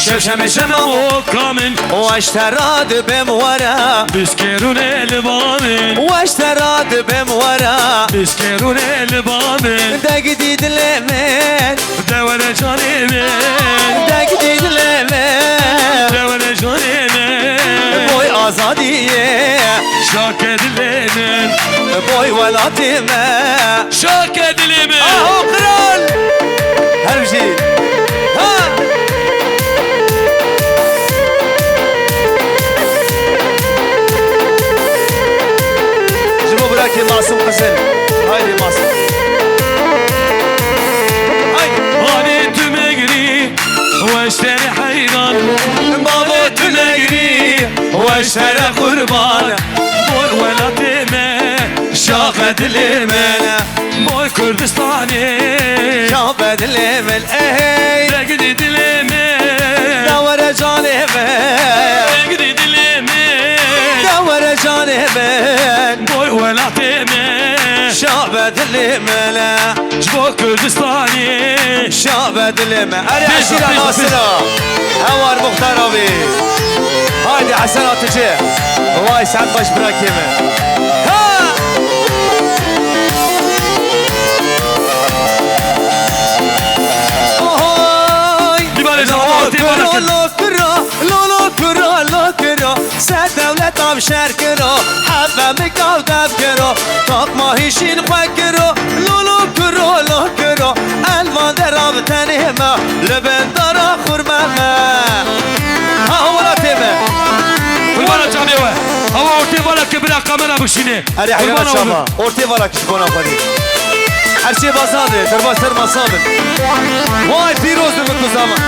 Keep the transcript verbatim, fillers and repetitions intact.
Şevşemê şema o kamin. Weş te ra dibêm were. Biskêrûnê li ba min. Weş te ra dibêm were. Biskêrûnê li ba min. Degidî dilê min. De were canê min. Degidî dilê min. De were canê min. Boy azadiyê. Şake dilê min. Boy welatê me. Şake dilê min. Aho kral. Her bijî. Ha. Ji bo birakê Masum Qizil. Haydi Masum. Haydi. Hanê tu me girî, weş te re heyran. Bavo tu me girî, weş te re qurban. Boy welatê me, şaxe dilê me. Boy Kurdistanê. Şaxe dilê me, ey. Degidî dilê me. Da were canê me. Degidî dilê me. Da were canê me. Boy welatê me. Şaxe dilê me. Ji bo Kurdistanê. Şaxe dilê me. Erê eşîra Nasira. Hewar Muxtar abi. Haydi Hesen Atıcı. Vay sen baş bırakayım. Ha! Ohoy! Lo kiro, lo kiro, lo kiro. Ser dewlet avşer kiro, heve min gav dev kiro. Taqma hişîn xwe kiro, lo lo kiro, lo kiro. Elvan dera bi tenê me, li bin dara xurme me. Ha, welatê me. Qurbana çavê we. Awa ortê vala ke bira kamera bişîne. Erê, heyra çava. Ortê vala ki ji bona xwe dî. Her şey baza be, derba ser masa bin. Vay, pîroz bin min ku zaman.